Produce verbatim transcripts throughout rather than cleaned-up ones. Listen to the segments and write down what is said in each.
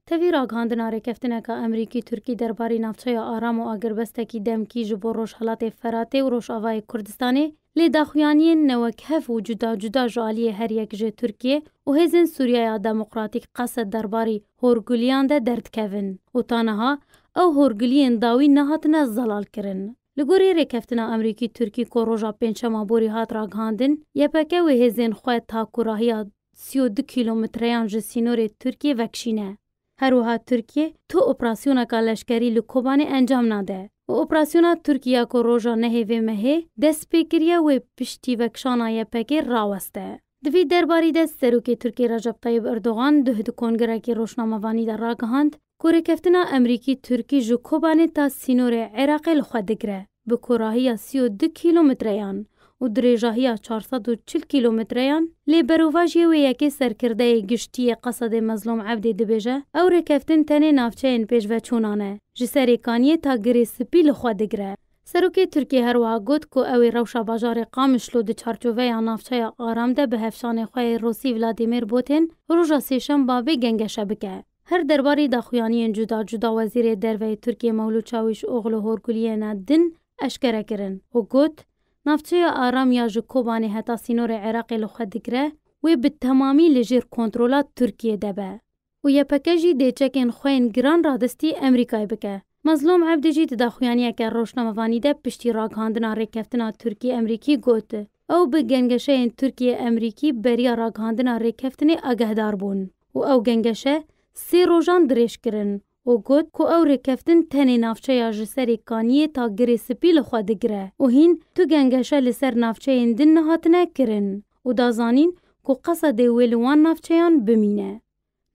Tevî ragihandina rêkeftineka Emerîkî-Tirkî derbarî navçeya aram û agirbestekî demkî ji bo Rojhelatê Feratê û Rojavayê Kurdistanê, lê daxuyaniyên newekhev û cuda cuda ji aliyê her yek ji Tirkiye û Hêzên Sûriyeya Demokratîk, Qesed, derbarî horgulîyan de derdikevin û ta niha ew horgulîyên dawî nehatine zelalkirin. Li gorî rêkeftina Emerîkî-Tirkî ku roja pêncşema borî hat ragihandin, Y P G wê hêzên xwe ta kûrahiya sî û du kîlometreyan ji sînorê Tirkiyê vekişîne. Her wiha Tirkiye tu operasyoneka leşkerî li Kobanê encam nade û operasyona Tirkiye ku roja nehê vê mehê dest pê kiriye wê piştî vekişana Y P G raweste. Di vî derbarî de Serokê Tirkiyê Recep Tayyip Erdogan duh di kongirekî rojnamevanî de ragihand ku rêkeftina Emerîkî-Tirkî ji Kobanê ta sînorê Iraqê li xwe digire, bi kûrahiya sî û du kîlometreyan û dirêjahiya çar sed û çil kîlometreyan, lê berovajiyê wê yekê serkirdeyê giştî yê Qesedê Mezlûm Ebdî dibêje, ew rêkeftin tenê navçeyên pêşveçûnan e, ji Serê Kaniyê ta Girê Spî li xwe digire. Serokê Tirkiyê her wiha got ku ew ê rewşa bajarê Qamişlo di çarçoveya navçeya aram de bi hevşanê xwe yê Rûsî Vladimir Putin roja sêşemba bê gengeşe bike. Her derbarî daxuyaniyên cuda cuda Wezîrê Derve yê Tirkiyê Mewlûd Çawîşoglu horguliyên din eşkere kirin û got, navçeya aram ya ji Kobanê heta sînorê Iraqê li xwe digire, wê bi temamî li jêr kontrola Tirkiyê de be û Y P G jî dê çekên xwe yên giran radestî Emerîkayê bike. Mezlûm Ebdî jî di daxuyaniyeke rojnamevanî de piştî ragihandina rêkeftina Tirkî-Emerîkî got, ew bi gengeşeyên Tirkiye-Emerîkî beriya ragihandina rêkeftinê agehdar bûn û ew gengeşe sê rojan dirêj kirin û got ku ew rêkeftin tenê navçeya ji Serê Kaniyê ta Girê Spî li xwe digire û hîn tu gengeşe li ser navçeyên din nehatine kirin û da zanîn ku Qesedê wê li wan navçeyan bimîne.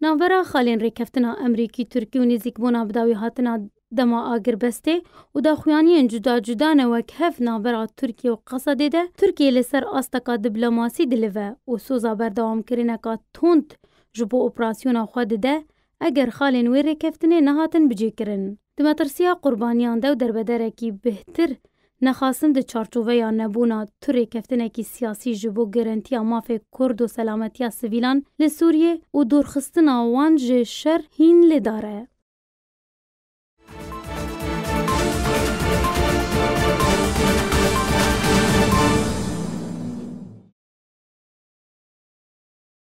Navbera xalên rêkeftina Emerîkî-Tirkî û nêzîkbûna bi dawî hatina dema agirbestê û daxuyaniyên cuda cuda ne wekhev navbera Tirkiye û Qesedê de Tirkiye li ser asteka diplomasî dilive û soza berdewamkirineka tund ji bo operasyona xwe dide, eger xalên wê rêkeftinê nehatin bicêkirin. Di metirsiya qurbaniyan de û derbederekî bêhtir nexasim di çarçoveya nebûna tu rêkeftinekî siyasî ji bo garantiya mafê Kurd û selametiya sivîlan li Sûriyê û dorxistina wan ji şer hîn li dar e.